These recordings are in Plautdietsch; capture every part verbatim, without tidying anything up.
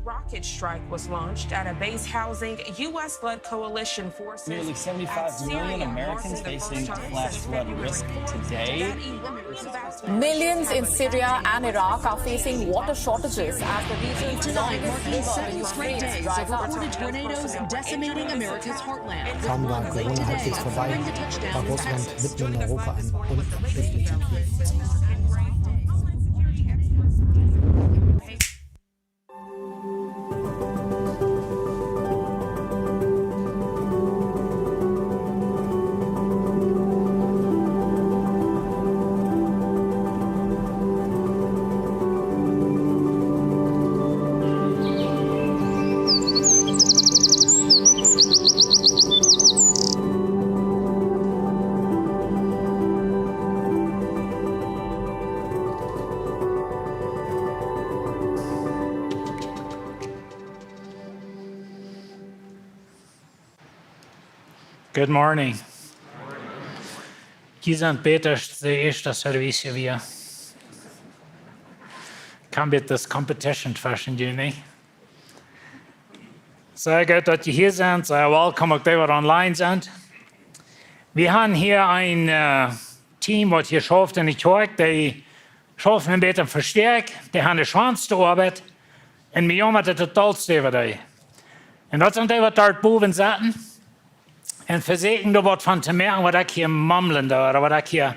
Rocket strike was launched at a base housing U S-led coalition forces. Nearly seventy-five million Americans facing flash flood risk today. Millions in Syria and Iraq are facing water shortages as the region's longest river in Euphrates dries up. Reported tornadoes decimating America's heartland. Kaum war Corona halbwegs vorbei, war Russland mitten in Europa ein unübersichtlicher Krieg. Good morning. Jie sent bäta aus de ieeschte Service wia. Kaun bät dis Competition tweschen junt, nä? Sea goot, daut jie hia sent. Sea welkom, uk dee, waut online sent. Wie haben hia een, äh, Team, waut hia schauft enne Kjoakj. Dee schaufen een bät em Vesteakj. Dee haben de schwoaste Oabeit. Un mie jaumat daut daut dollste äwa dee. Un daut sent dee, waut doa bowen sitten. Un vesieekjen doa waut von to moaken, waut ekj hia mummlen doo, ooda waut ekj hia,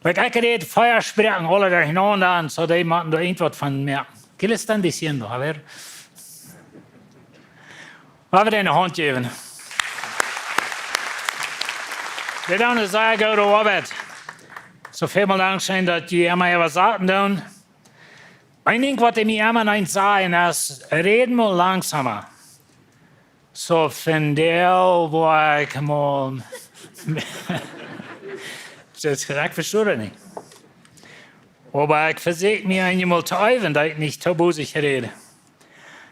like, ekj räd vea Sproaken aula derchenaunda, un soo dee motten doa irjentwaut von moaken. ¿Qué le están diciendo? A ver. Wie haben dee eene Haunt jäwen. Dee doonen sea goode Oabeit. Soo, välmol dankscheen, daut jie emma äwasaten doonen. Een Dinkj, waut dee mie emma eent sajen, es: "Räd mol langsama." Soo, vondoag woa ekj mol, daut es, ekj vesto daut nich. Oba ekj vesieekj mie eenjemol to äwen, daut ekj nich too bosich räd.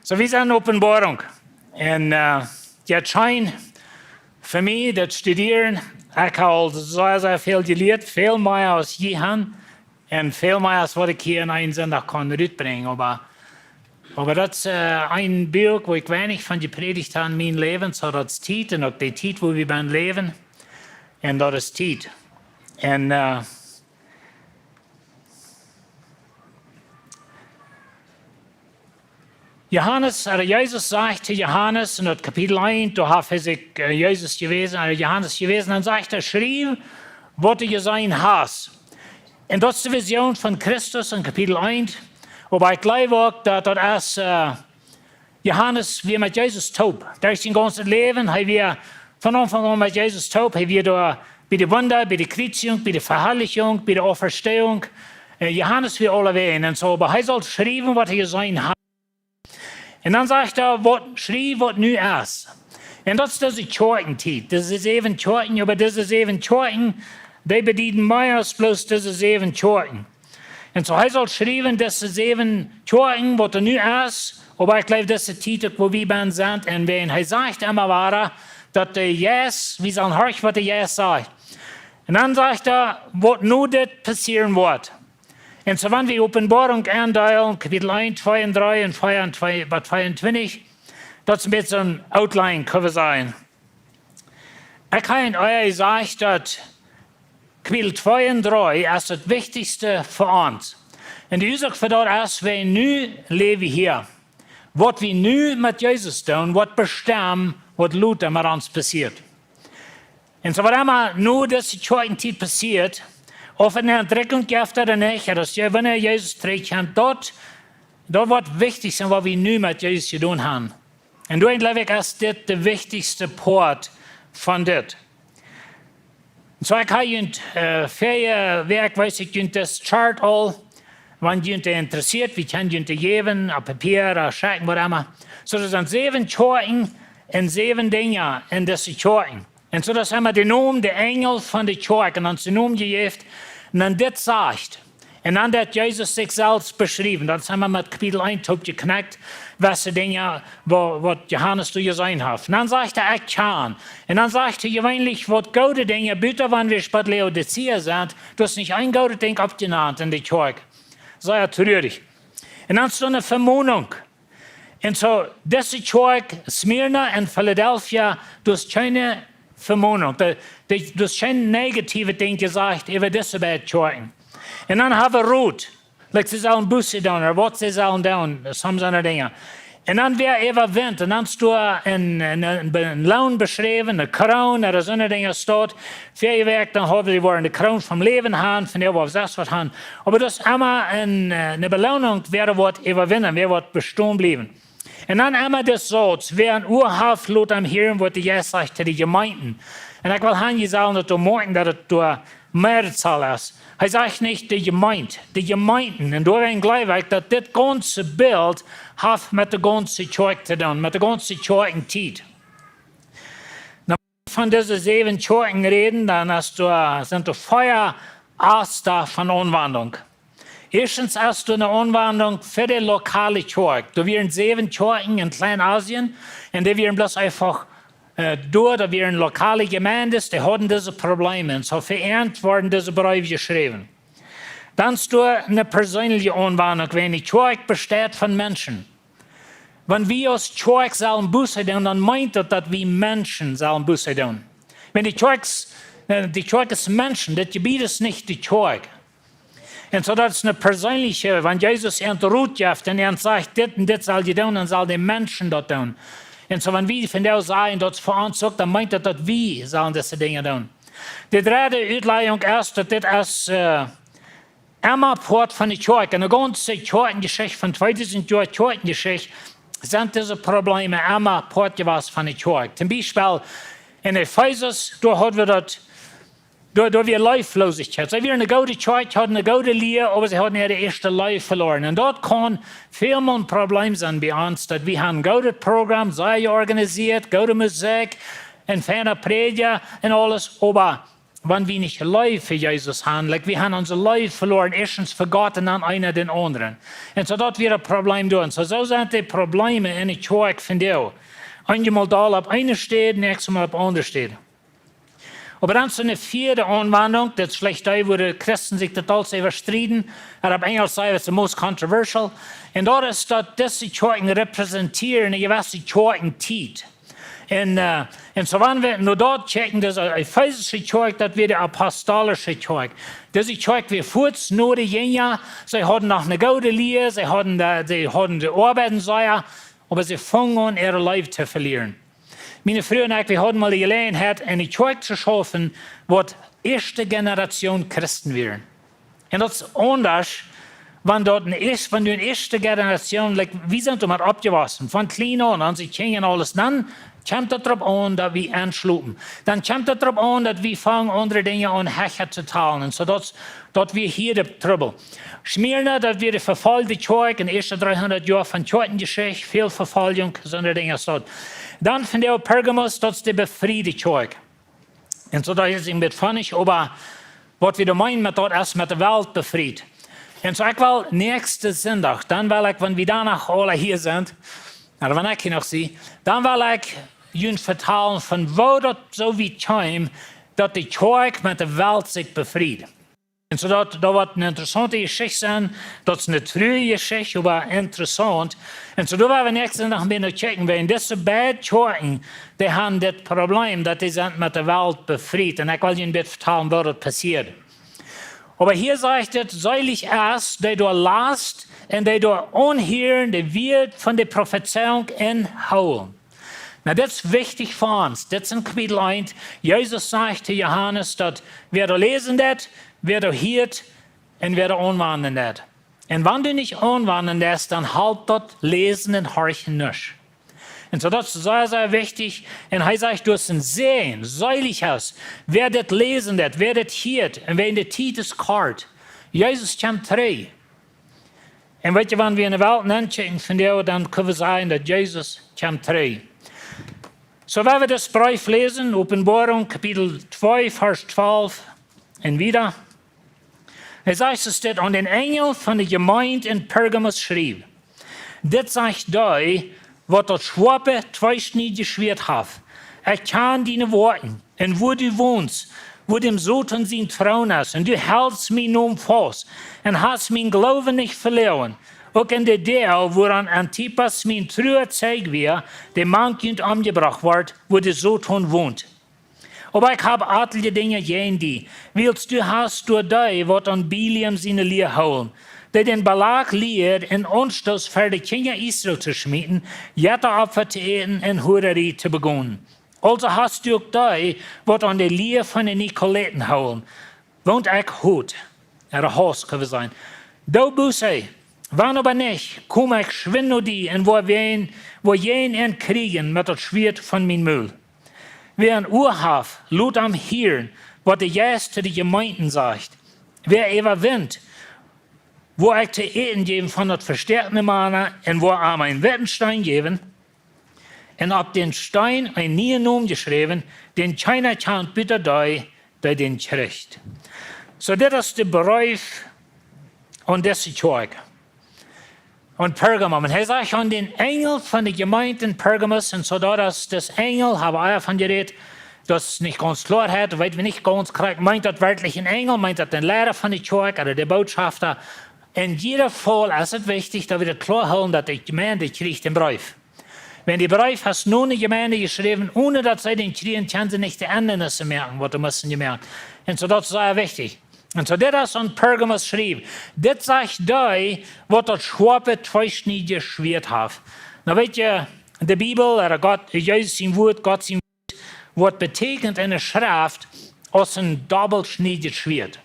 Soo, wie sent Openboarunk. Un, äh, daut es scheen fa mie, daut Studieren. Ekj hab aul sea, sea väl jelieet, väl mea aus jie haben. Un väl mea aus waut ekj hia en eenen Sindach kaun rutbrinjen. Oba, oba daut es, äh, een Buak, wua ekj weinich von jeprädicht hab en mien Läwen, soo daut es Tiet, un uk de Tiet, wua wie bennen läwen. Un daut es Tiet. Un, äh, Johanes, äh, Jesus sajcht to Johanes en daut Kapitel eent, doa haft hee sikj, äh, Jesus jewäsen, äh, Johanes jewäsen, dan sajcht hee: "Schriew, waut du jeseenen hast." Un daut es de Vision von Christus en Kapitel eent. Oba ekj jleew uk, daut daut es, äh, Johanes wia met Jesus toop. Derch sien gaunzet Läwen, hee wia von Aunfank aun met Jesus toop. Hee wia doa bie de Wunda, bie de Kjriezjunk, bie de Veharlichunk, bie de Auferstehung. Äh, Johanes wia aulawäajen un soo, oba hee saul schriewen, waut hee jeseenen haud. Un dan sajcht hee: "Waut, schriew, waut nu es." Un daut es dise Kjoakjentiet, dise säwen Kjoakjen, oba dise säwen Kjoakjen, dee bedieden mea aus bloos dise säwen Kjoakjen. Un soo, hee saul schriewen, dise säwen Kjoakjen, waut doa nu es, oba ekj jleew, dise Tiet uk, wua wie bennen sent, un wan hee sajcht emma wada, daut de Jeist, wie sellen horchen, waut de Jeist sajcht. Un dan sajcht hee, waut nu dit passieren woat. Un soo, wan wie Openboarunk aundeelen, Kapitel eent, twee un dree un vea un twee bat tweeuntwintich, daut es een bät een Outline, kjenn wie sajen. Ekj hab en ea jesajcht, daut Kapitel twee un dree es daut wichtichste fa ons. Un de Uasoak fa daut es, wan nu läw wie hia. Waut wie nu met Jesus doonen, woat bestemmen, waut lota met ons passieet. Un soo, waut emma nu dise Kjoakjentiet passieet, auf eene Entrückung jeft ooda nich, daut es jo, wanea Jesus trigjkjemt, daut, daut woat wichtich sennen, waut wie nu met Jesus jedonen haben. Un doaromm jleew ekj, es dit de wichtichste Poat von dit. Un soo, ekj hab junt, äh, väaje Wäakj wies ekj junt dis Chart aul, wan junt daut interessieet, wie kjennen junt dee jäwen, opp Papia, ooda schekjen, waut emma. Soo, doa sent säwen Kjoakjen un säwen Dinja en dise Kjoakjen. Un soo, daut es emma de Nomen, de Enjel von de Kjoakj, un dan es de Nomen jejäft, un dan dit sajcht. Un dan deit Jesus sikj selfst beschriewen. Daut es emma met Kapitel eent toop jeknäakjt, waut dee Dinja, wa-, waut Johanes doa jeseenen haft. Un dan sajcht hee: "Ekj kjan." Un dan sajcht hee jeweenlich, waut goode Dinja, buta wan wie bie Laodicea sent, doa es nich een goodet Dinkj oppjenant en de Kjoakj. Sea truarich. Un dan es doa eene Vemonunk. Un soo, dise Kjoakj, Smyrna un Philadelphia, daut es kjeene Vemonunk. Daut, daut, daut es kjeen negatiewet Dinkj jesajcht äwa dise beid Kjoakjen. Un dan hab wie Rot, like see sellen Buße doonen, ooda waut see sellen doonen, some soone Dinja. Un dan wia äwa Wint, un dan es doa een, een, een, een Loon beschräwen, eene Kroon, ooda soone Dinja steit. Väl Wäakj, dan haud wie woaren de Kroon vom Läwen han, von dee wie selfst waut han. Oba daut es emma een, äh, eene Beloonunk, wäa woat äwawinnen, wäa woat bestonen bliewen. Un dan emma de Sauz, wäa een Ua haft, lot am hieren, waut de Jeist sajcht to de Jemeenten. Un ekj well han, jie sellen daut doa moakjen, daut et doa Mehrzahl es. Hee sajcht nich de Jemeent, de Jemeenten. Un doawäajen jleew ekj, daut dit gaunze Bilt haft met de gaunze Kjoakj to doonen, met de gaunze Kjoakjentiet. Nu, von dise säwen Kjoakjen räden, dan es doa, sent doa vea Asta von Aunwendunk. Ieeschtens es doa eene Aunwendunk fa de lokale Kjoakj. Doa wieren säwen Kjoakjen en Kleinasien, un dee wieren bloos eefach, äh, doa, doa wieren lokale Jemeenden, dee hauden dise Probleme. Un soo fa an worden dise Breew jeschräwen. Dan es doa eene perseenelje Aunwendunk, wan de Kjoakj besteit von Menschen. Wan wie aus Kjoakj sellen Buße doonen, dan meent daut, daut wie Menschen sellen Buße doonen. Wan de Kjoakj, äh, de Kjoakj es Menschen, daut Jebiet es nich de Kjoakj. Un soo daut es eene perseenelje, wan Jesus an Rot jeft un an sajcht, dit un dit sell jie doonen, dan sell de Menschen daut doonen. Un soo, wan wie von doa sajen, daut es fa ons uk, dan meent daut, daut wie sellen dise Dinja doonen. De dredde Utlajunk es, daut dit es, äh, emma Poat von de Kjoakj. En de gaunze Kjoakjenjeschicht von tweedusent Joa Kjoakjenjeschicht sent dise Probleme emma Poat jewast von de Kjoakj. Toom Biespel en Efesus, doa haud wie daut, doa, doa wia Leeflosigkeit. See wieren eene goode Kjoakj, hauden eene goode Lia, oba see hauden äare ieeschte Leew veloaren. Un daut kaun välmol een Problem sennen bie ons, daut wie haben een goodet Programm, sea jeorganisieet, goode Musikj, een feina Prädja un aules, oba wan wie nich Leew fa Jesus han, like, wie haben onse Leew veloaren, ieeschtens fa Gott un dan eena dän aundren. Un soo daut wia een Problem doa. Un soo, soo sent de Probleme en de Kjoakj von doa. Eenjemol doa opp eene Städ, näakjstemol opp eene aundre Städ. Oba dan es doa eene vieede Aunwendunk, daut es veleicht dee, wua de Christen sikj daut aulsoo äwa strieden. Un opp Enjlisch sajen see, it's the most controversial. Un daut es, daut dise Kjoakjen repräsentieren eene jewesse Kjoakjentiet. Un, äh, un soo wan wie no daut kjikjen, dise efesische Kjoakj, daut wia de apostolische Kjoakj. Dise Kjoakj wia fuaz no de Jinja, see hauden noch eene goode Lia, see hauden de, see hauden de Oabeit sea, oba see fungen aun, äare Leew to velieren. Miene Fru un ekj, wie hauden mol de Jeläajenheit, en eene Kjoakj to schaufen, waut ieeschte Generation Christen wieren. Un daut es aundasch, wan daut een ieescht-, wan du eene ieeschte Generation, like, wie sent doamet oppjewossen, von kjlien aun, onse Kjinja un aules, dan kjemt daut doaropp aun, daut wie enschlopen. Dan kjemt daut doaropp aun, daut wie fangen aundre Dinja aun hecha to talen. Un soo daut, daut wia hia de Trubbel. Smyrna, daut wia de vefoljde Kjoakj en de ieeschte dreehundat Joa von Kjoakjenjeschicht, väl Vefoljunk, soone Dinja soo. Dan von de Pergamos, daut es de befriede Kjoakj. Un soo, daut es een bät funny, oba waut wie doa meenen met daut es met de Welt befriet. Un soo, ekj well näakjsten Sindach, dan well ekj, wan wie doano aula hia sent, ooda wan ekj hia noch sie, dan well ekj junt vetalen von woo daut soo wiet kjeem, daut de Kjoakj met de Welt sikj befried. Un soo daut, daut woat eene interessaunte Jeschicht sennen. Daut es eene trurje Jeschicht, oba interessaunt. Un soo, doa woa wie näakjsten Sindach mea no kjikjen, wiels dise beid Kjoakjen, dee haben dit Problem, daut dee sent met de Welt befriet. Un ekj well junt een bät vetalen, woo daut passieed. Oba hia sajcht et, selig es, dee doa last un dee doa aunhieren, de Wieed von de Profezeiunk enhoolen. Nu, dit es wichtich fa ons. Dit es en Kapitel eent. Jesus sajcht to Johanes, daut wäa doa läsen deit, wäa doa hieet un wäa doa aunwenden deit. Un wan du nich aunwenden deist, dan halpt daut Läsen un Horchen nuscht. Un soo, daut es sea, sea wichtich. Un hee sajcht, du hast een Säajen, selig es, wäa dit läsen deit, wäa dit hieet, un wäa en de Tiet es kort. Jesus kjemt trigj. Un weet jie, wan wie en de Welt nenkjikjen vondoag, dan kjenn wie sajen, daut Jesus kjemt trigj. Soo, wan wie daut Breef läsen, Openboarunk, Kapitel twee, Varsch twalf un wieda. Hee sajcht, soo steit, aun dän Enjel von de Jemeent en Pergamos schriew: Dit sajcht dee, waut daut schoape, tweeschniedje Schwieet haft. Ekj kjann diene Woakjen, un wua du wonst, wua däm Soton sien Troon es, un du helst mienen Nomen faust, un hast mienen Gloowen nich veloaren, Uk en de Doag, wua Antipas mien Truazeij wia, dee mank junt omjebrocht wort, wua de Soton wont. Oba ekj hab atelje Dinja jäajen die, wiels du hast doa dee, waut aun Bileam siene Lia hoolen, dee dän Balak lieed, en Aunstoot ver de Kjinja Israel to schmieten, Jettaopfa to äten un Hurarie to begonen. Aulsoo hast du uk dee, waut aun de Lia von de Nikolaiten hoolen, waut ekj haus, ea haus, kjenn wie sajen. Doo Buße, wan oba nich, kom ekj schwind no die un woa jäajen, woa jäajen an kjrieen met daut Schwieet von mien Mul. Wäa een Ua haft, lot am hieren, waut de Jeist to de Jemeenten sajcht. Wäa äwawint, woa ekj to äten jäwen von daut vestäakte Mana un woa am eenen witten Steen jäwen, un opp dän Steen een nieen Nomen jeschräwen, dän kjeena kjant buta dee, dee dän kjricht. Soo, dit es de Breef aun dise Kjoakj. Aun Pergamum. Un hee sajcht aun dän Enjel von de Jemeent en Pergamus, un soo daut es, dis Enjel, hab wie ea von jerät, daut es nich gaunz kloa, weet wie nich gaunz krakjt, meent daut werkjlich een Enjel, meent daut een Liera von de Kjoakj, ooda de Botschafta. En jieda Faul es et wichtich, daut wie daut kloa hoolen, daut de Jemeent kjricht dän Breef. Wan de Breef es no ne Jemeent jeschräwen, onen daut see dän kjrieen, kjennen see nich de Endrungen moaken, waut doa musten jemoakt. Un soo daut es sea wichtich. Un soo dit es aun Pergamus schreef. Dit sajcht dee, waut daut schoape tweeschniedje Schwieet haft. Nu weet jie, de Bibel, ooda Gott, Jesus sien Wuat, Gott sien Wuat, woat beteekjent en de Schreft aus een dobbelschniedjet Schwieet.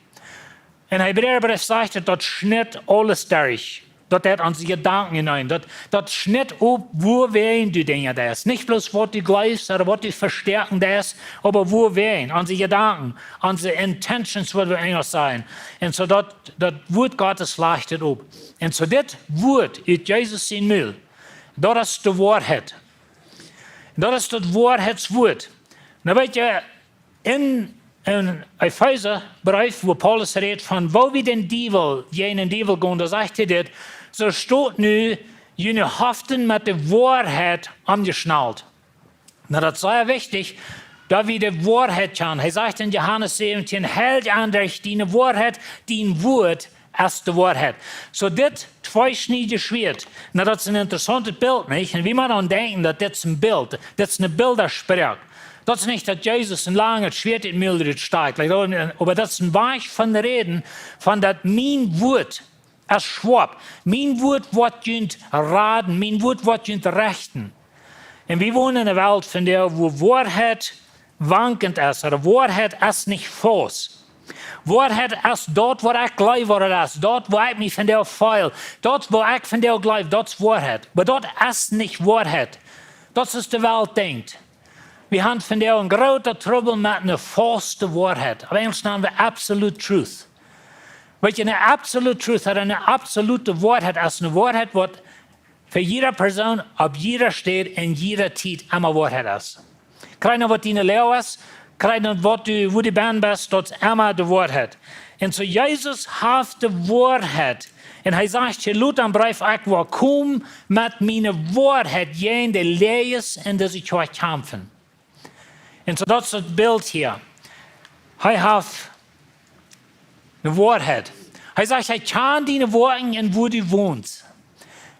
En Hebräabreef sajcht et, daut schnitt aules derch. Daut deit onse Jedanken enenn. Daut, daut schnitt opp, wuawäajen du Dinja deist. Nich bloos waut du jleefst ooda waut du vestäakjen deist, oba wuawäajen. Onse Jedanken, onse intentions, waut wie Enjlisch sajen. Un soo daut, daut Wuat Gottes lajcht et opp. Un soo dit Wuat ut Jesus sien Mul, daut es de Woarheit. Daut es daut Woarheitswuat. Nu weet jie, en, en Efeesabreef, wua Paulus rät von woo wie dän Diewel, jäajen dän Diewel gonen, doa sajcht hee dit: Soo stot nu june Heften met de Woarheit aunjeschnalt. Nu, daut es sea wichtich, daut wie de Woarheit kjanen. Hee sajcht en Johanes säwentieen: Heil an derch diene Woarheit, dien Wuat es de Woarheit. Soo dit tweeschniedje Schwieet. Nu, daut es een interessauntet Bilt, nich? Un wie motten aun denkjen, daut dit es een Bilt, dit es ne Bildasproak. Daut es nich, daut Jesus een langet Schwieet ut dän Mul rut stakjt, like, oba daut es een Wajch von räden, von daut mien Wuat es schoap. Mien Wuat woat junt raden, mien Wuat woat junt rechten. Un wie wonen en ne Welt, von dee, wua Woarheit wankjent es, ooda Woarheit es nich faust. Woarheit es daut, waut ekj jleew, waut et es. Daut, woo ekj mie vondoag feel. Daut, woo ekj vondoag jleew, daut es Woarheit. Oba daut es nich Woarheit. Daut es, de Welt denkjt. Wie haben vondoag een grooten Trubbel met ne fauste Woarheit. Opp Enjlisch nanen wie absolute truth. Weet jie, ne absolute truth, ooda ne absolute Woarheit es ne Woarheit, waut fa jieda Persoon, opp jieda Städ, en jieda Tiet emma Woarheit es. Krakjt nu waut diene Loag es, krakjt nu waut du, wua du bennen best, daut es emma de Woarheit. Un soo Jesus haft de Woarheit. Un hee sajcht hia lota em Breef: Ekj woa komen met miene Woarheit jäajen de Läajes en dise Kjoakj kjamfen. Un soo daut es daut Bilt hia. Hee haft de Woarheit. Hee sajcht, hee kjant diene Woakjen un wua du wonst.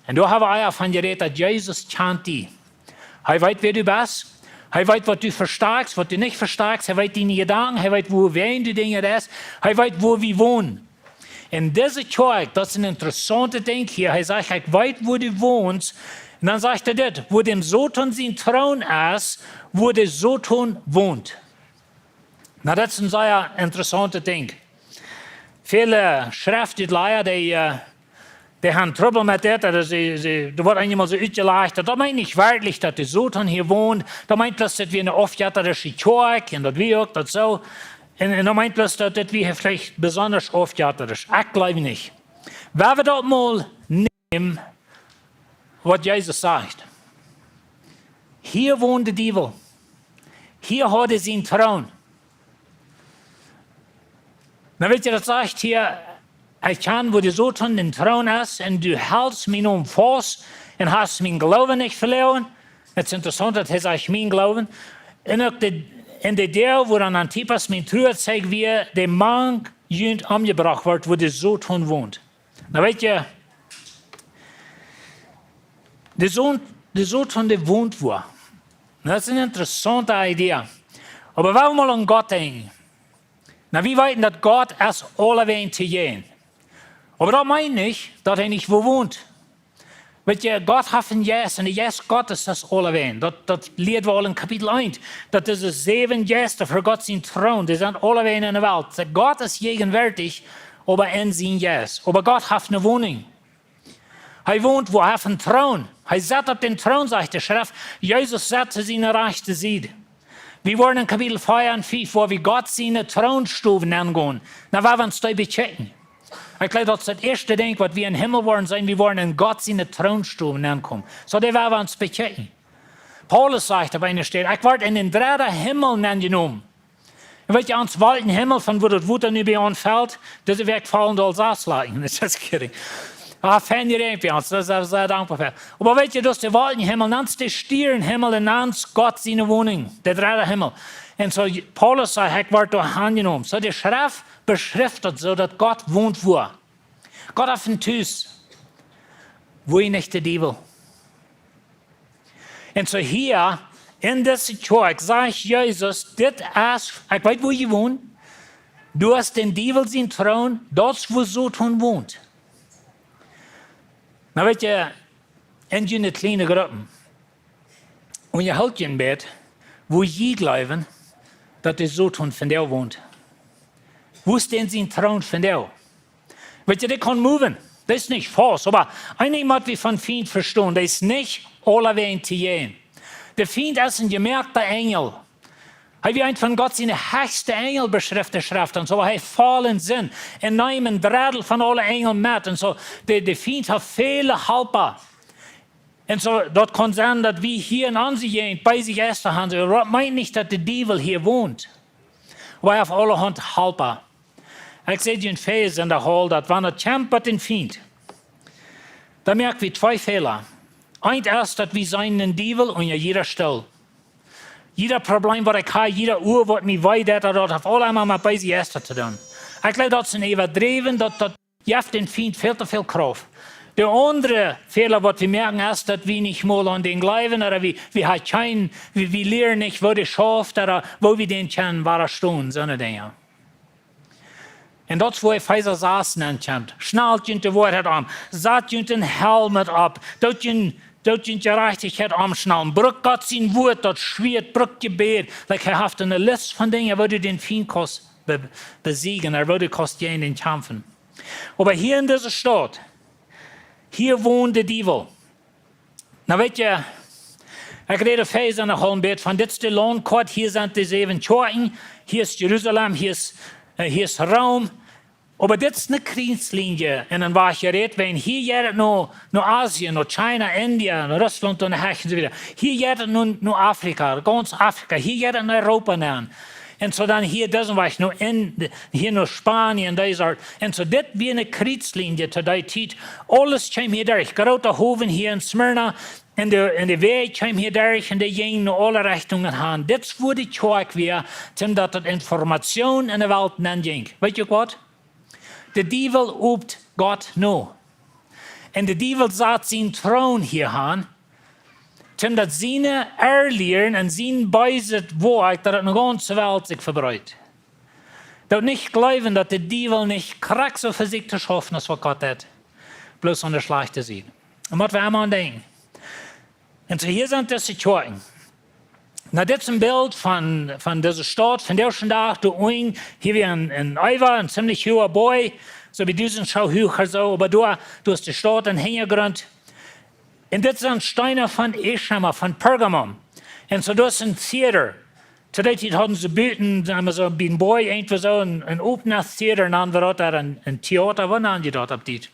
Un doa hab wie ea von jerät, daut Jesus kjant die. Hee weet, wäa du best. Hee weet, waut du vestakjst, waut du nich vestakjst. Hee weet diene Jedanken. Hee weet, wuawäajen du Dinja deist. Hee weet, wua wie wonen. En dise Kjoakj, daut es een interessauntet Dinkj hia. Hee sajcht, ekj weet, wua du wonst. Un dan sajcht hee dit: Wua däm Soton sien Troon es, wua de Soton wont. Nu, daut es een sea interessauntet Dinkj. Väle Schreftutlaja, dee, äh, dee haben Trubbel met dit, daut see, see, doa woat eemol soo utjelajcht, daut, daut meent nich werkjlich, daut de Soton hia wont. Daut meent bloos, daut wie ne aufjettarische Kjoakj, un daut wie uk, daut soo. Un, un daut meent bloos, daut, daut wie veleicht besonda aufjettarisch. Ekj jleew nich. Wan wie daut mol nämen, waut Jesus sajcht. Hia wont de Diewel. Hia haft hee sienen Troon. Nu weet jie, daut sajcht hia, ekj kjan, wua de Soton sien Troon es, un du helst mienen Nomen faust un hast mienen Gloowen nich veloaren. Daut es interessaunt, daut hee sajcht, mienen Gloowen. Un uk de, en de Doag, wua Antipas mien Truazeij wia, dee mank junt omjebrocht wort, wua de Soton wont. Nu weet jie, De Soton, de Soton, dee wont wua. Daut es eene interessaunte Idee. Oba wan wie mol aun Gott denkjen. Nu, wie weeten, daut Gott es aulawäajen to jäajen. Oba daut meent nich, daut hee nich wua wont. Weetst, Gott haft eenen Jeist, un de Jeist Gottes es aulawäajen. Daut, daut lieed wie aul en Kapitel eent, daut dise säwen Jeista ver Gott sienen Troon, dee sent aulawäajen enne Welt. Gott es jäajenwoatich, oba en sienen Jeist. Oba Gott haft eene Woninj. Hee wont wua, hee haft eenen Troon. Hee sett opp dän Troon, sajcht de Schreft. Jesus sett to siene rajchte Sied. Wie woaren en Kapitel vea un fief, wua wie Gott siene Troonstow nengonen. Nu, wua wie ons doa bekjikjen. Ekj jleew, daut es daut ieeschte Dinkj, waut wie em Himmel woaren seenen. Wie woaren en Gott siene Troonstow nenkomen. Soo, doa woa wie ons bekjikjen. Paulus sajcht opp eene Städ: "Ekj woa en dän dredden Himmel nenjenomen." Un weetst, ons Wolkjenhimmel, von wua daut Wota nu bie ons felt, dise Wäakj faulen doa aul sas Laken. Just kidding. Ah, fein jeräakjent bie ons, doa sent wie sea dankboa fa. Oba weetst, daut es de Wolkjenhimmel, dan es de Stierenhimmel un dan es Gott siene Woninj, de dredde Himmel. Un soo, Paulus sajcht, ekj woa doa nenjenomen. Soo, de Schreft beschrift daut soo, daut Gott wont wua. Gott haft een Tus, wua nich de Diewel. Un soo hia, en dise Kjoakj, sajcht Jesus, dit es, ekj weet, wua jie wonen. Doa es dän Diewel sien Troon, daut es, wua Soton wont. Nu weetst, en june kjliene Gruppen, un jie hoolen een bät, wua jie jleewen, daut de Soton vondoag wont. Wua es dän sien Troon vondoag? Weetst, dee kaun moven. Daut es nich faulsch, oba eent mott wie vom Fient vestonen. Dee es nich aulawäajen to jäajen. De Fient es een jemoakta Enjel. Hee wia eent von Gott siene hechste Enjel, beschrift de Schreft. Un soo, hee foll en Sind. Un neem een Dredel von aule Enjel met. Un soo, de, de Fient haft väle Halpa. Un soo, daut kaun sennen, daut wie hia en onse Jäajent beese Jeista haben. Soo, daut meent nich, daut de Diewel hia wont. Oba hee haft aulahaunt Halpa. Ekj säd junt väajen en de Hal, daut wan et kjemt biem Fient, dan moak wie twee Fäla. Eent es, daut wie seenen dän Diewel unja jieda Stool. Jieda Problem, waut ekj hab, jieda Ua, waut mie wee deit, daut haft aulemol met beese Jeista to doonen. Ekj jleew, daut es een Äwadriewen, daut, daut jeft dän Fient väl to väl Krauft. De aundre Fäla, waut wie moaken, es, daut wie nich mol aun dän jleewen, ooda wie, wie haben kjeen, wie, wie lieren nich, woo dee schauft, ooda woo wie dän kjennen wadastonen, soone Dinja. Un daut es, wua Efeesa sas nenkjemt. Schnalt junt de Woarheit aun. Sat junt dän Helm opp. Doot junt, doot junt Jerajchtichkjeit aunschnaulen. Brukt Gott sien Wuat, daut Schwieet, brukt Jebäd. Like, hee haft eene List von Dinja, woo du dän Fient kaust be-, besieejen, ooda woo du kaust jäajen dän kjamfen. Oba hia en dise Staut, hia wont de Diewel. Nu weetst, ekj räd väajen noch een bät von dit es de Launtkoat, hia sent de säwen Kjoakjen, hia es Jerusalem, hia es, äh, hia es Rom. Oba dit es eene Kjrietslinie en een Wajch jerät, wan hia jeit et no, no Asien, no China, India, no Russlaunt un hecht un soo wieda. Hia jeit et no, no Afrika, gaunz Afrika, hia jeit et no Europa nenn. Un soo dan hia disen Wajch, no en, hia no Spanien, dee Sort. Un soo dit wia eene Kjrietslinie to dee Tiet. Aules kjeem hia derch. Groote Howen hia en Smyrna. Un de, un de Wäaj kjeem hia derch. Un dee jinjen no aule Rechtungen han. Dit es wua de Kjoakj wia, toom daut daut Information en de Welt nenn jinkj. Weetst uk waut? De Diewel opt Gott no. Un de Diewel sat sienen Troon hia han, toom daut siene Erlieren un sien beeset Woakj, daut et en de gaunze Welt sikj vebreet. Daut nich jleewen, daut de Diewel nich krakjt soo vesieekjt to schaufen aus waut Gott deit. Bloos aun de schlajchte Sied. Un waut wie emma aun denkjen. Un soo hia sent dise Kjoakjen. Nu, dit es een Bilt von, von dise Staut, von dän ieeschten Dach, doa unjen, hia wia een, een Äwa, een ziemlich huaga Boajch, soo bie dusent Schoo huach ooda soo, oba doa, doa es de Staut em Hinjagrunt. Un dit sent Steena von Esheim, von Pergamum. Un soo, doa es een Zeder. To dee Tiet hauden see buten, saj wie soo, bie een Boajch irjentwua soo een, een opnet Zeder, nanen wie daut doa een, een Theater, waut nanen dee daut opp Dietsch?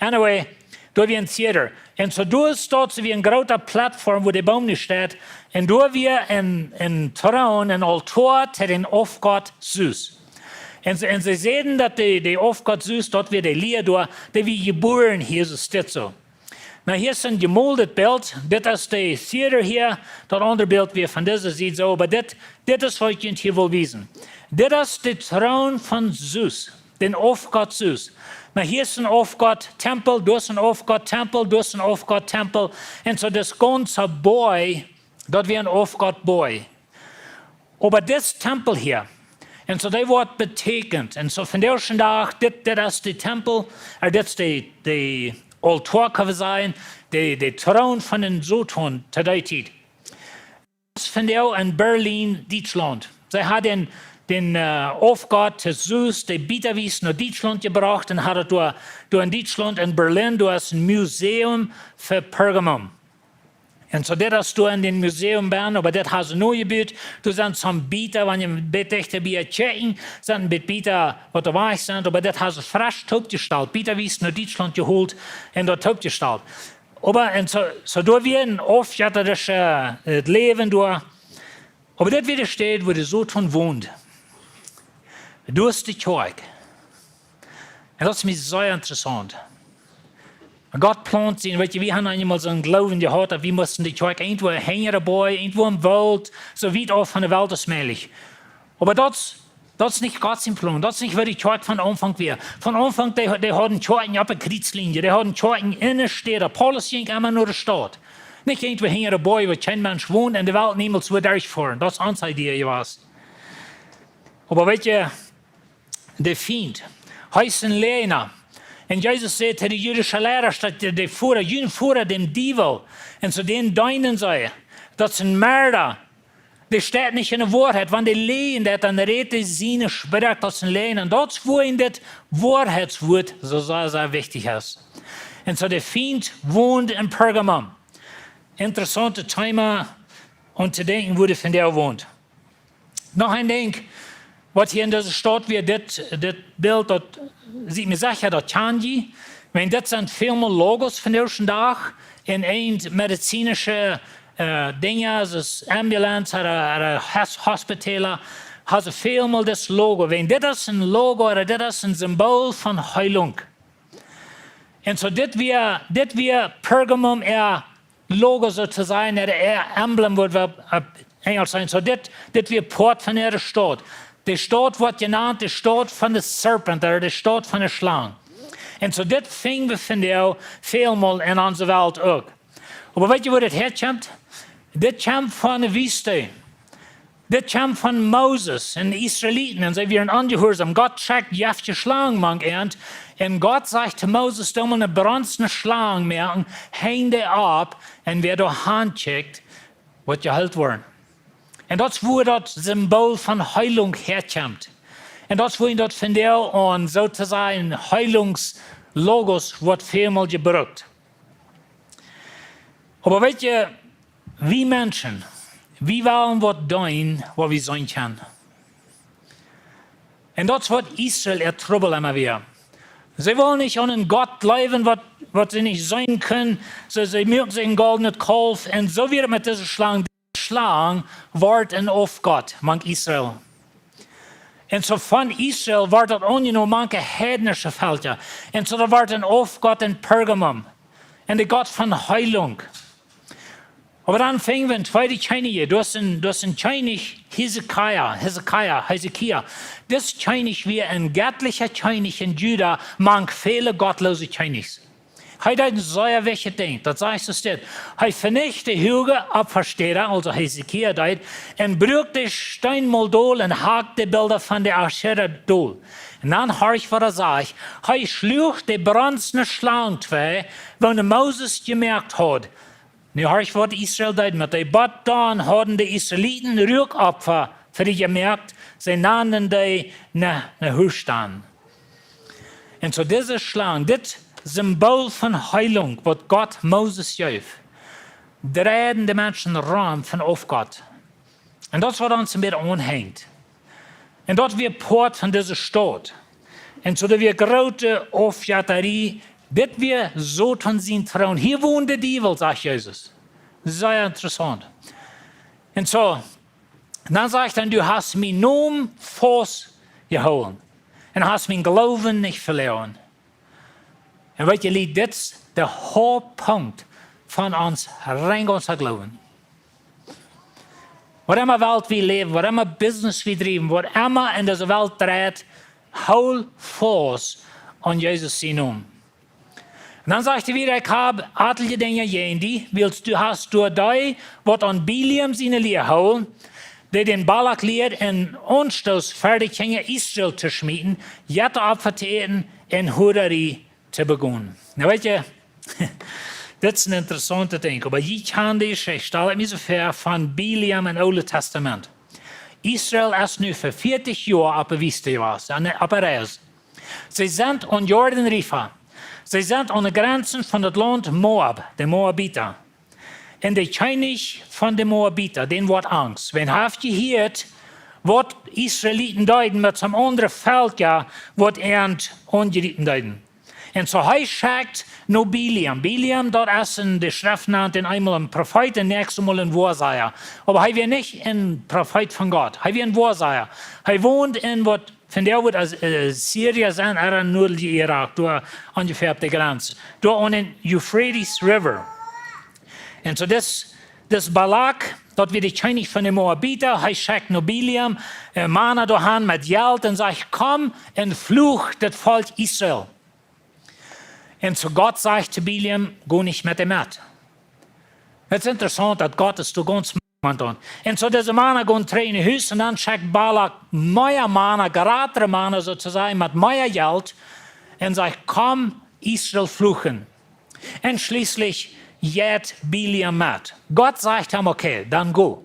Anyway, doa wia een Zeder. Un soo doa steit soo wia eene groote Plattform, wua de Boom nu steit. Un doa wia een, een Troon, een Altoa, to dän Aufgott Sus. Un see, un see säden, daut de, de Aufgott Sus, daut wia de Lia doa, dee wia jebuaren hia, soo steit soo. Nu, hia es een jemoldet Bilt. Dit es de Zeder hia. Daut aundre Bilt wia von dise Sied soo, oba dit, dit es waut ekj junt hia well wiesen. Dit es de Troon von Sus, dän Aufgott Sus. Na, hia es een Aufgott Tempel, doa es een Aufgott Tempel, doa es een Aufgott Tempel. Un soo daut gaunze Boaj, daut wia een Aufgott Boaj. Oba dit Tempel hia, un soo dee woat betäkjent. Un soo vondoag dän Dach, dit, dit es de Tempel, ea, dit es de, de Altoa, kaun wie sajen, de, de Troon von dän Soton to dee Tiet. Vondoag en Berlin, Dietschlaunt. See hauden dän, dän, ä, Aufgott Jesus, dee Bietakjes no Dietschlaunt jebrocht un hauden doa, doa en Dietschlaunt, en Berlin, doa es een Museum fa Pergamum. Un soo, dit es doa en dän Museum bennen, oba dit haben see nojebut. Doa sent soone Bietakjes, wan jie een bät dichta bie kjikjen, sent een bät Bietakjes, waut doa wajch sent, oba dit haben see fresch toopjestalt. Bietakjes no Dietschlaunt jeholt un doa toopjestalt. Oba, un soo, soo doa wia een aufjettarische, ä, daut Läwen doa. Oba dit wia de Städ, wua de Soton wond. Doa es de Kjoakj. Un daut es mie sea interessaunt. Gott plont sien, weet jie, wie haben eemol soon Gloowen jehaut, daut wie musten de Kjoakj irjentwua hinja de Boaj, irjentwua em Woolt, soo wiet auf von de Welt aus mäajlich. Oba daut, daut es nich Gott sien Plon, daut es nich, woo de Kjoakj von Aunfank wia. Von Aunfank, dee, dee hauden Kjoakjen oppe Kjrietslinie, dee hauden Kjoakjen enne Städ. Paulus jinkj emma no de Staut. Nich irjentwua hinja de Boaj, wua kjeen Mensch wond un de Welt niemols wudd derchfoaren. Daut es onse Idee jewast. Oba weet jie, de Fient, hee es een Läajna. Un Jesus säd to de jüdische Leida, daut de, de Foda, jun Foda, däm Diewel. Un soo dän deenen see. Daut es een Merda. Dee steit nich en de Woarheit. Wan dee läajen deit, dan rät dee siene Sproak aus een Läajna. Un daut es wuarom dit Woarheitswuat soo sea, sea wichtich es. Un soo de Fient wond en Pergamum. Interessantet Thema, om to denkjen, woo de vondoag wond. Noch een Dinkj, waut hia en dise Staut wia, dit, dit Bilt, daut sitt mie secha, daut kjan jie. Wiels dit sent väl mea Logos vondoag dän Dach en een medizinische, ä, Dinja, soo aus Ambulance ooda, ooda Hos-, Hospitalen, haben see väl mea dit Logo. Wiels dit es een Logo, ooda dit es een Symbol von Heilunk. Un soo dit wia, dit wia Pergamum äa Logo soo to sajen, äa, äa emblem, wudd wie opp Enjlisch sajen. Soo dit, dit wia Poat von äare Staut. De Staut woat jenant de Staut von de Serpent, ooda de Staut von de Schlang. Un soo dit finj wie vondoag väl mol en onse Welt uk. Oba weet jie, wua dit häakjemt? Dit kjemt von de Wiest. Dit kjemt von Moses un de Israeliten, un see wieren onjehuarsaum. Gott schekjt jeftje Schlangen mank an. Un Gott sajcht to Moses: "Doo mol eene bronzne Schlang moaken, henj dee opp, un wäa doa han kjikjt, woat jeheelt woaren." Un daut es, wua daut Symbol von Heilunk häakjemt. Un daut es, wua daut vondoag aun, soo to sajen, Heilungslogos woat väl mol jebrukt. Oba weet jie, wie Menschen, wie wellen waut doonen, waut wie seenen kjennen. Un daut es, waut Israel äa Trubbel emma wia. See wullen nich aun een Gott jleewen, waut, waut see nich seenen kunnen. See, see muaken sikj een goldenet Kaulf. Un soo wia et met dise Schlang. Schlang wort een Aufgott mank Israel. Un soo von Israel wort daut aunjenomen mank de heidnische Velkja. Un soo daut wort een Aufgott en Pergamum. Un de Gott von Heilunk. Oba dan finj wie en Tweede Kjennichs, doa es een, doa es een Kjennich Hiskia, Hiskia, Hiskia. Dis Kjennich wia een jettlicha Kjennich en Juda, mank väle gottloose Kjennichs. Hee deed een sea wichtjet Dinkj, daut sajcht soo dit. Hee venicht de huage Opfastäda, aulsoo Hiskia deed, un bruak de Steen mol dol un hakt de Bilda von de Aschera dol. Un dan horch, waut hee sajcht. Hee schluach de bronzne Schlang twei, waut Moses jemoakt haud. Nu horch, waut Israel deed met dee. Bat dan hauden de Israeliten Ruakopfa fa dee jemoakt, see nanden dee ne, ne Huaschtan. Un soo dise Schlang, dit Symbol von Heilunk, waut Gott Moses jeef, dreiden de Menschen rom von Aufgott. Un daut es, waut ons een bät aunhenjt. Un daut wia Poat von dise Staut. Un soo, daut wia groote Aufjettarie. Dit wia Soton sien Troon. Hia wond de Diewel, sajcht Jesus. Sea interessaunt. Un soo, dan sajcht hee: "Du hast mienen Nomen faustjehoolen un hast mienen Gloowen nich veloaren." Un weet jie, Lied, dit es de Hauptpunkt von ons rein gaunza Gloowen. Waut emma Welt wie läwen, waut emma Business wie driewen, waut emma en dise Welt dreit, hool faust aun Jesus sienen Nomen. Un dan sajcht hee wada: "Ekj hab atelje Dinja jäajen die, wiels du hast doa dee, waut aun Bileam siene Lia hoolen, dee dän Balak lieed, en Aunstoot fa de Kjinja Israel to schmieten, Jettaopfa to äten un Hurarie to begonen." Nu weet jie, dit es een interessauntet Dinkj, oba jie kjanen dee Jeschicht, stal ekj mie soo väa, von Bileam em Oolen Tastament. Israel es nu fa vieetich Joa oppe Wiest jewast, aun, oppe Reis. See sent aum Jordan River. See sent aun de Grenzen von daut Launt Moab, de Moabita. Un de Kjennich von de Moabita, dän woat angst. Wiels hee haft jehieet, waut Israeliten deeden met soon aundre Velkja, waut an aungriepen deeden. Un soo hee schekjt no Bileam. Bileam, daut es en de Schreft nant eemol een Profeet un näakjstet Mol een Woasaja. Oba hee wia nich een Profeet von Gott. Hee wia een Woasaja. Hee wond en waut vondoag wudd aus, äh, Syrien sennen, ooda nordlich Irak, doa onjefäa opp de Grenz. Doa aun dän Euphrates River. Un soo dis, dis Balak, daut wia de Kjennich von de Moabita, hee schekjt no Bileam, äh, Mana doahan met Jelt un sajcht: "Komm un fluach daut Volkj Israel." Un soo Gott sajcht to Bileam: "Go nich met dee met." Daut es interessaunt, daut Gott es doa gaunz mank aun. Un soo dise Mana gonen trigj no Hus un dan schekjt Balak mea Mana, jratre Mana soo to sajen, met mea Jelt un sajcht: "Komm, Israel fluchen." Un schlieslich jeit Bileam met. Gott sajcht am: "Okay, dan go."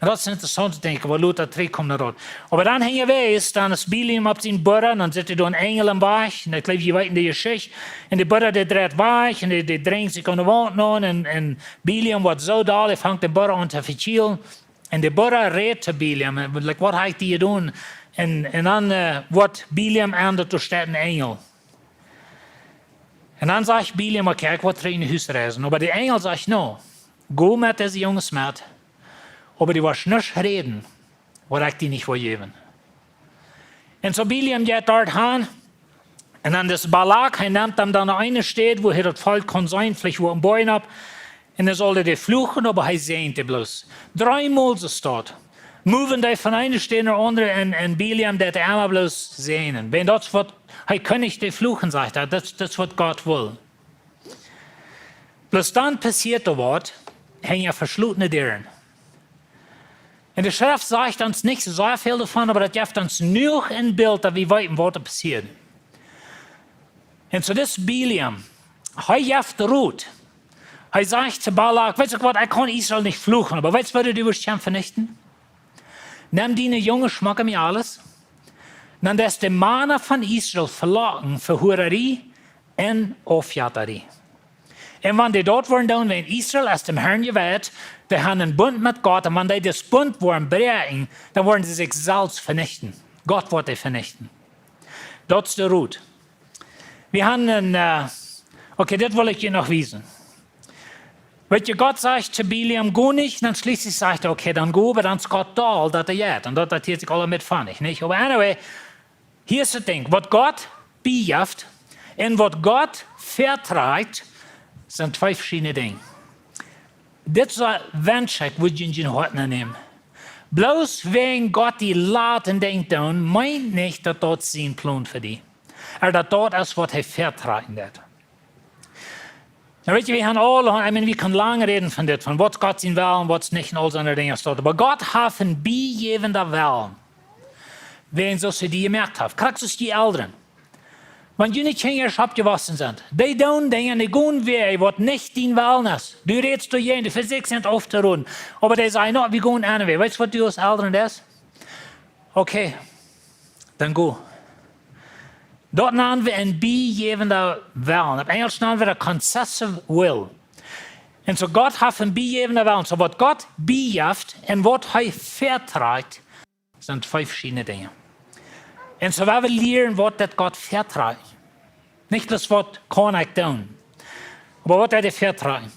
Un daut es interessaunt to denkjen, waut Lot doa trigj kjemt no Lot. Oba dan hinjawäajes, dan es Bileam opp sien Burra, dan sitt doa een Enjel em Wajch, un ekj jleew, jie weeten de Jeschicht. Un de Burra, dee dreit wajch, un dee, dee drenjt sikj aun de Waunt aun, un, un Bileam woat soo doll, hee fangt dän Burra aun to vekjielen. Un de Burra rät to Bileam, un, like: "Waut hab ekj die jedonen?" Un, un dan, äh, woat Bileam aun daut doa steit een Enjel. Un dan sajcht Bileam: "Okay, ekj woa trigj no Hus reisen." Oba de Enjel sajcht: "No, go met dise Junges met, oba du woascht nuscht räden, waut ekj die nich woa jäwen." Un soo Bileam jeit doa han, un dan dis Balak, hee nemt am dan no eene Städ, wua hee daut Volkj kunn seenen, veleicht wua een Boajch opp, un dan saul hee dee fluchen, oba hee säajent dee bloos. Dree Mol soo steit. Moven dee von eene Städ no aundre un, un Bileam deit dee emma bloos säajnen. Wiels daut es waut, hee kunn nich dee fluchen, sajcht hee, daut, daut es waut Gott well. Bloos dan passieet doa waut, hinja veschlotne Däaren. Un de Schreft sajcht ons nich soo väl doavon, oba daut jeft ons jenuach een Bilt, daut wie weeten, waut doa passieet. Un soo dis Bileam, hee jeft Rot. Hee sajcht to Balak: "Weetst uk waut, ekj kaun Israel nich fluchen, oba weetst waut, du woascht am venichten? Nem diene junge, schmocke Mejales, dan deist de Mana von Israel velocken fa Hurarie un Aufjettarie. Un wan dee daut woaren doonen, wiels Israel es däm Herrn jeweiht, dee haben een Bunt met Gott, un wan dee dis Bunt woaren bräakjen, dan woaren see sikj selfst venichten. Gott woat dee venichten." Daut es de Rot. Wie haben een, äh, okay, dit well ekj junt noch wiesen. Weet jie, Gott sajcht to Bileam: "Go nich", dan schlieslich sajcht hee: "Okay, dan go", oba dan es Gott doll, daut hee jeit. Un daut, daut hieet sikj aula met von nich, nich? Oba anyway, hia es daut Dinkj. Waut Gott biejeft un waut Gott vetrakjt, sent twee veschiedne Dinja. Dit soo wensch ekj, wudd jie en jun Hoat nämen. Bloos wäajen Gott die lat een Dinkj doonen, meent nich, daut daut sien Plon fa die. Ooda daut daut es, waut hee vetrakjen deit. Nu weet jie, wie haben aule, I mean, wie kjennen lang räden von dit, von waut Gott sien Wellen, waut nich, un aul soone Dinja steit. Oba Gott haft een biejäwenden Wellen. Wäajen soo aus hee die jemoakt haft. Krakjt soo aus jie Elren. Wan june Kjinja oppjewossen sent, dee doonen Dinja, dee gonen Wäaj, waut nich dien Wellen es. Du rätst doajäajen, du vesieekjst an auftoräden. Oba dee sajen: "No, wie gonen aundren Wäaj." Weetst waut du aus Elren deist? Okay, dan go. Daut nanen wie een biejäwenden Wellen. Opp Enjlisch nanen wie daut concessive will. Un soo Gott haft een biejäwenden Wellen. Soo waut Gott biejeft un waut hee vetrakjt, sent twee veschiedne Dinja. Un soo woa wie lieren, waut daut Gott vetrakjt. Nich bloos waut kaun ekj doonen, oba waut hee vetrakjt.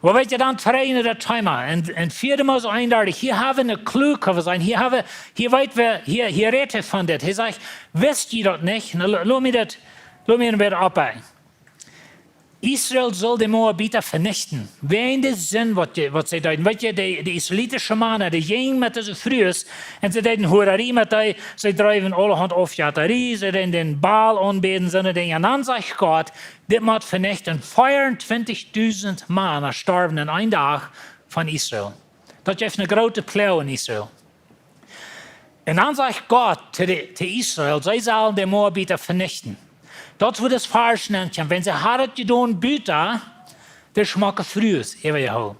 Oba weet jie, dan trigj no daut Thema. Un, un vieede Mose eenundartich, hia haben wie een Clou, kaun wie sajen. Hia haben wie, hia weet wie, hia, hia rät hee von dit. Hee sajcht: "Wist jie daut nich?" Nu, lo-, lot mie daut, lot mie een bät oppbuen. Israel sull de Moabita venichten. Wäajen de Sind, waut, waut see deeden. Weet jie, de, de israelitische Mana, dee jinjen met dise Frues un see deeden Hurarie met dee, see dreewen aulahaunt Aufjetarie, see deeden dän Baal aunbäden, soone Dinja. Un dan sajcht Gott: Dit mott venichten. Veeauntwintichdusent Mana storwen en een Dach von Israel. Daut jeef eene groote Ploag en Israel. Un dan sajcht Gott to, de, to Israel, see sellen de Moabita venichten. Daut wia daut Varsch näajen: Wan see hauden jedonen buta de schmocke Frues äwajehoolen.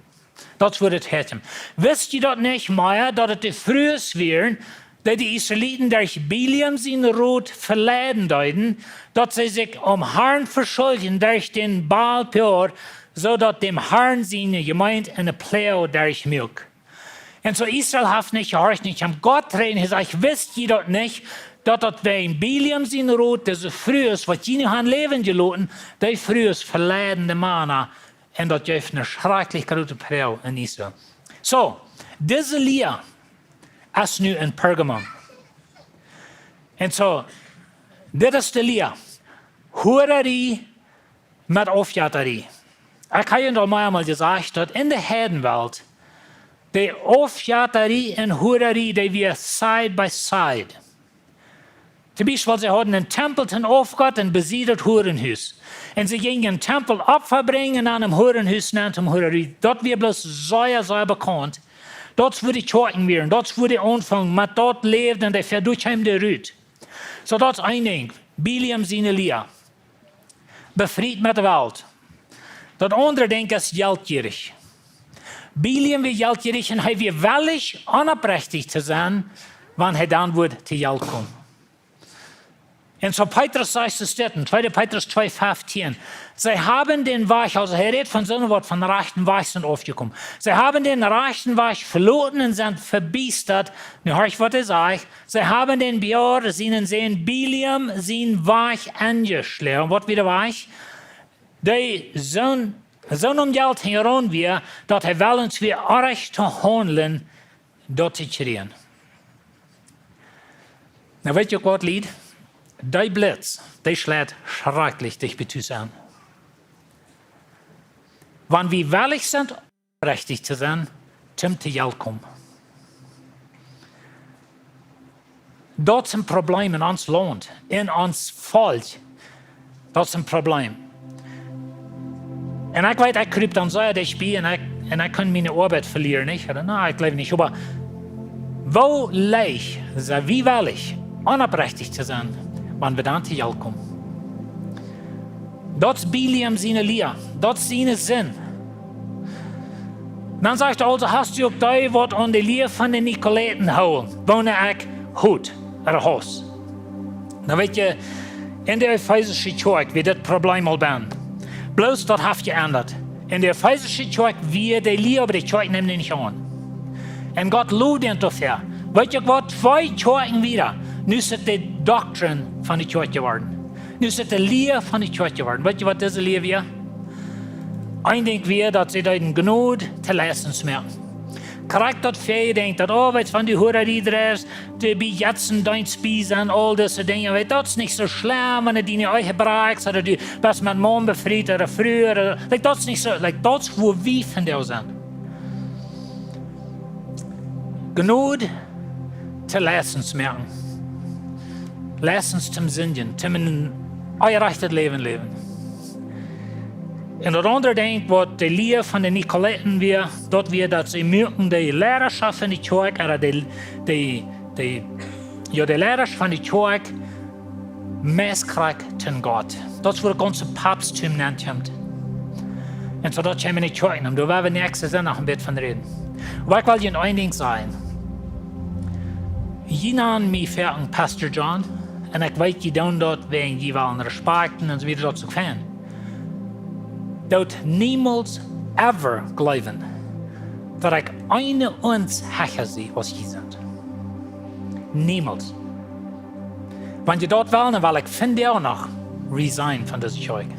Daut wia daut Häakjen. Wist jie daut nich mea, daut et de Frues wieren, dee de Israeliten derch Bileam sien Rot veleiden deeden, daut see sikj aum Harn veschuljen derch dän Baal Peor, soo daut däm Harn siene Jemeent eene Ploag derchmuak? Un soo Israel haft nich jehorcht, nich aun Gott räden. Hee sajcht: Wist jie daut nich, daut daut wäajen Bileam sien Rot, dise Frues, waut jie nu han läwen jeloten, dee Frues veleiden de Mana, un daut jeef eene schrakjlich groote Ploag en Israel. Soo, dise Lia es nu en Pergamum. Un soo, dit es de Lia. Hurarie met Aufjetarie. Ekj hab junt aul meamol jesajcht, daut en de Heidenwelt de Aufjetarie un Hurarie, dee wia side by side. Toom Biespel, see hauden eenen Tempel toom Aufgott un bie sied daut Hurenhus. Un see jinjen dän Tempel Opfa brinjen un aun däm Hurenhus nenn toom Hurarie. Daut wia bloos sea, sea bekaunt. Daut es wua de Kjoakjen wieren, daut es wua dee aunfungen, met daut läwden dee, ver doa kjeemen dee rut. Soo, daut es een Dinkj. Bileam siene Lia. Befriet met de Welt. Daut aundre Dinkj es jeltjierich. Bileam wia jeltjierich un hee wia wellich, onoprechtich to sennen, wan hee dan wudd to Jelt komen. Un soo Petrus sajcht es dit en tweede Petrus twee feftieen: See haben dän Wajch, aulsoo hee rät von soone, waut von dän rajchten Wajch sent aufjekomen. See haben dän rajchten Wajch veloten un sent vebiestat. Nu horcht, waut hee sajcht: See haben dän Beor, sienen Sän Bileam, sienen Wajch enjeschloagen. Waut wia de Wajch? Dee soon, soon om Jelt hinjaraun wia, daut hee wellens wia, orrajcht to haundlen, daut to kjrieen. Nu weet jie uk waut, Lied? Dee Blitz, dee schleit schrakjlich dicht bie Tus aun. Wan wie wellich sent, oprechtich to sennen, toom to Jelt komen. Daut es een Problem en ons Launt, en ons Volkj. Daut es een Problem. Un ekj weet, ekj krup dan sea dicht bie un ekj, un ekj kunn miene Oabeit velieren, nich? Ooda, na, ekj jleew nich, oba woo leicht, sent wie wellich, onoprechtich to sennen, wan wie dan to Jelt komen? Daut es Bileam siene Lia, daut es siene Sind. Dan sajcht hee aulsoo: Hast du uk dee, waut aun de Lia von de Nikolaiten hoolen, woone ekj haud, ooda hauss? Dan weet jie, en de efeesische Kjoakj wia dit Problem aul benn. Bloos daut haft jeendat. En de efeesische Kjoakj wia de Lia, oba de Kjoakj neem dee nich aun. Un Gott loft an doafäa. Weet jie uk waut, twee Kjoakjen wieda, nu es et de Doktrin von de Kjoakj jeworden. Nu es et de Lia von de Kjoakj jeworden. Weet jie, waut dise Lia wia? Een Dinkj wia, daut see deeden Jnod to Leistungs moaken. Krakjt daut väaje Dinkj, daut, oh, weetst, wan du Hurarie dreifst, de bie Jetsen Deenst bie sent, aul dise Dinja, weetst, daut es nich soo schlemm, wan du diene Ehe brakjst, ooda du best met Maun befriet, ooda Fru, ooda, like, daut es nich soo, like, daut es wua wie vondoag sent. Jnod to Leistungs moaken. Leistungs toom sindjen, toom een onjerajchtet Läwen läwen. Un daut aundre Dinkj, waut de Lia von de Nikolaiten wia, daut wia, daut see muaken de Leidaschoft von de Kjoakj, ooda de, de, de, jo, de Leidaschoft von de Kjoakj meist krakjt toom Gott. Daut es wua daut gaunze Papsttum nenn kjemt. Un soo daut kjeem en de Kjoakj nenn. Doa woa wie näakjste Sindach noch een bät von räden. Oba ekj well junt een Dinkj sajen. Jie nanen mie foaken Pastor John, un ekj weet, jie doonen daut wäajen jie wellen Respakjt un soo wieda, daut es uk fein. Doot niemols ever jleewen, daut ekj eene Unz hecha sie aus jie sent. Niemols. Wan jie daut wellen, dan well ekj vondoag noch resign von dise Kjoakj.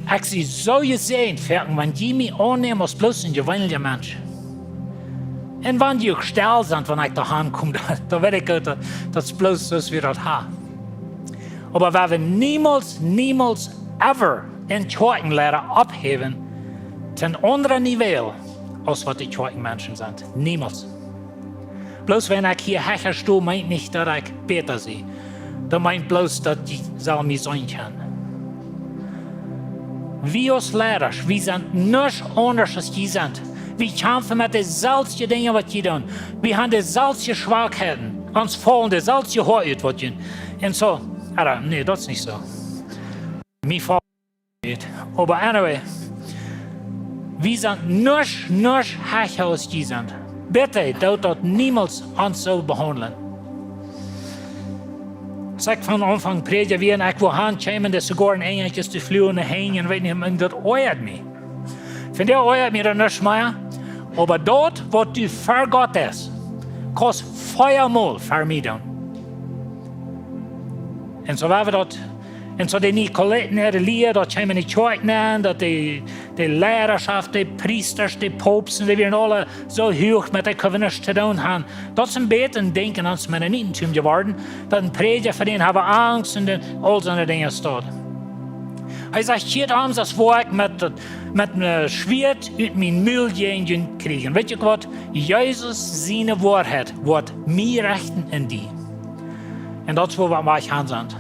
Ekj sie soo jesäajent, foaken, wan jie mie aunnämen aus bloos een jeweenelja Mensch. Un wan jie uk stell sent, wan ekj doa aunkom, dan, dan weet ekj daut, daut es bloos soo aus wie daut haben. Oba wie woaren niemols, niemols ever een Kjoakjenleida opphäwen to een aundret Niveau aus waut de Kjoakjenmenschen sent. Niemols. Bloos wan ekj hia hecha sto, meent nich daut ekj bäta sie. Daut meent bloos daut jie sellen mie seenen kjennen. Wie aus Leidasch, wie sent nuscht aundasch aus jie sent. Wie kjamfen met deselwje Dinja waut jie doonen. Wie haben deselwje Schwakheiten. Ons faulen deselwje Hoa ut waut jie. Un soo, ah, nä, daut es nich soo. Mie faulen nich. Oba anyway, wie sent nuscht, nuscht hecha aus jie sent. Bitte, doot daut niemols ons soo behaundlen. Aus ekj von Aunfank Prädja wia un ekj wull han kjeemen, dee soogoa en Enjel es, dee fluagen en de Henj, weet nich, un daut oajat mie. Vondoag oajat mie daut nuscht mea, oba daut waut du fa Gott deist, kaust veamol fa mie doonen. Un soo wia daut, un soo de Nikolaiten äare Lia, daut kjeem en de Kjoakj nenn, daut de, de Leidaschoft, de Priestasch, de Paupst, dee wieren aule soo huach met de Covenants to doonen han. Daut es een bät een Denkjen aus Mennonitentum jeworden, daut een Prädja, fa dän hab wie Angst un dan aul soone Dinja steit. Hee sajcht: "Kjiet om, daut woa ekj met, met een Schwieet ut mien Mul jäajen junt kjrieen." Weet jie waut? Jesus siene Woarheit woat mie rechten un die. Un daut es wua wie aum Wajch han sent.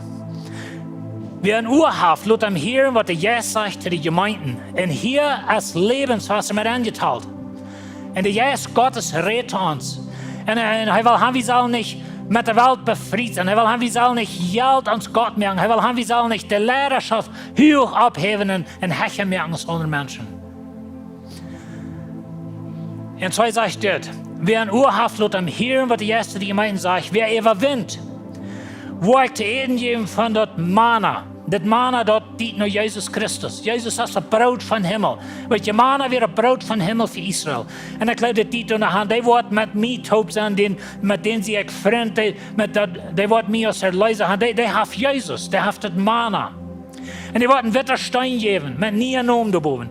Wäa een Uah haft, lot am hieren waut de Jeist sajcht to de Jemeenten. Un hia es Läwenswota met enjetalt. Un de Jeist Gottes rät to ons. Un, un hee well han, wie sellen nich met de Welt befriet sennen. Hee well han, wie sellen nich Jelt ons Gott moaken. Hee well han, wie sellen nich de Leidaschoft huach opphäwen un, un hecha moaken aus aundre Menschen. Un soo sajcht dit: "Wäa een Uah haft, lot am hieren waut de Jeist to de Jemeenten sajcht. Wäa äwawint, woa ekj to äten jäwen von daut Mana." Daut Mana, daut diet no Jesus Christus. Jesus es daut Broot vom Himmel. Weet jie, Mana wia daut Broot vom Himmel fa Israel. Un ekj jleew, daut diet no han, dee woat met mie toop sennen, dän, met dän sie ekj Frint, dee, met daut, dee woat mie aus Erleesa han. Dee, dee haft Jesus, dee haft daut Mana. Un dee woat een witten Steen jäwen met een nieen Nomen doabowen.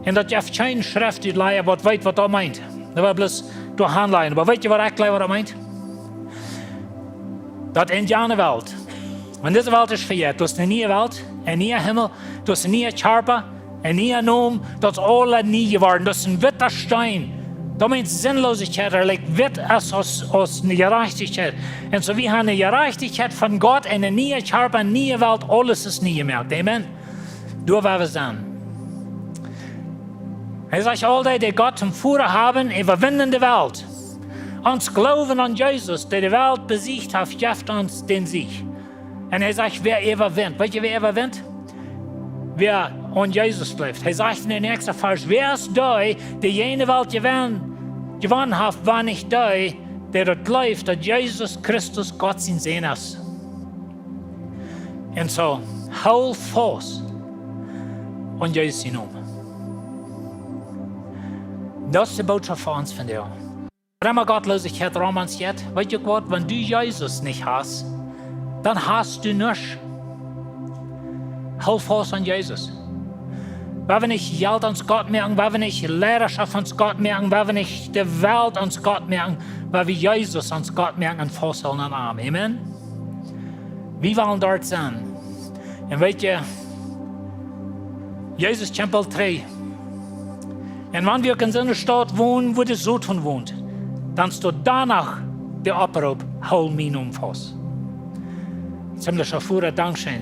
Un daut jeft kjeen Schreftutlaja waut weet waut daut meent. Daut woat bloos doa han lajen. Oba weet jie waut ekj jleew waut daut meent? Daut en jane Welt, wan dise Welt es vejeit, daut es eene niee Welt, een niea Himmel, daut es een niea Kjarpa, een niea Nomen, daut es aules nie jeworden. Daut es een witten Steen. Daut meent Sinnlosichkjeit, dee likjt witt aus, aus, aus eene Jerajchtichkjeit. Un soo, wie han eene Jerajchtichkjeit von Gott en een niea Kjarpa, eene niee Welt, aules es nie jemoakt. Amen. Doa woa wie sennen. Hee sajcht: "Aul dee, dee Gott toom Voda haben, äwawinjen de Welt." Ons Gloowen aun Jesus, dee de Welt besieecht haft, jeft ons dän Siech. Un hee sajcht: "Wäa äwawint." Weet jie, wäa äwawint? Wäa aun Jesus jleeft. Hee sajcht en dän näakjsten Varsch: "Wäa es dee, dee jene Welt jewonnen, jewonnen haft, wan nich dee, dee daut jleeft, daut Jesus Christus Gott sien Sän es?" Un soo, hool faust aun Jesus sien Nomen. Daut es de Bootschoft fa ons vondoag. Wan emma Gottlosichkjeit rom ons jeit, weet jie uk waut, wan du Jesus nich hast, dan hast du nuscht. Hool faust aun Jesus. Wan wie nich Jelt ons Gott moaken, wan wie nich Leidaschoft ons Gott moaken, wan wie nich de Welt ons Gott moaken, wan wie Jesus ons Gott moaken un fausthoolen aun am. Amen. Wie wellen doa sennen. Un weet jie, Jesus kjemt boolt trigj. Un wan wie uk en soone Staut wonen, wua de Soton wont, dan steit doa noch de Oproop: "Hool mienen Nomen faust." Himmlischa Voda, dankscheen.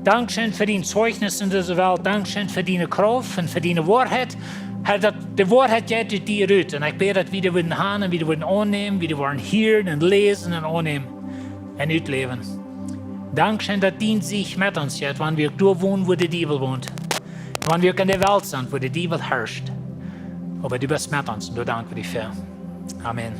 Dankscheen fa dien Zeichnis en dise Welt. Dankscheen fa diene Krauft un fa diene Woarheit. Herr, daut de Woarheit jeit ut die rut. Un ekj bäd, daut wie dee wudden han un wie dee wudden aunnämen, wie dee wudden hieren un läsen un aunnämen un utläwen. Dankscheen, daut dien Siech met ons jeit, wan wie uk doa wonen, wua de Diewel wont. Wan wie uk en de Welt sent, wua de Diewel herrscht. Oba du best met ons un doa dank wie die fa. Amen.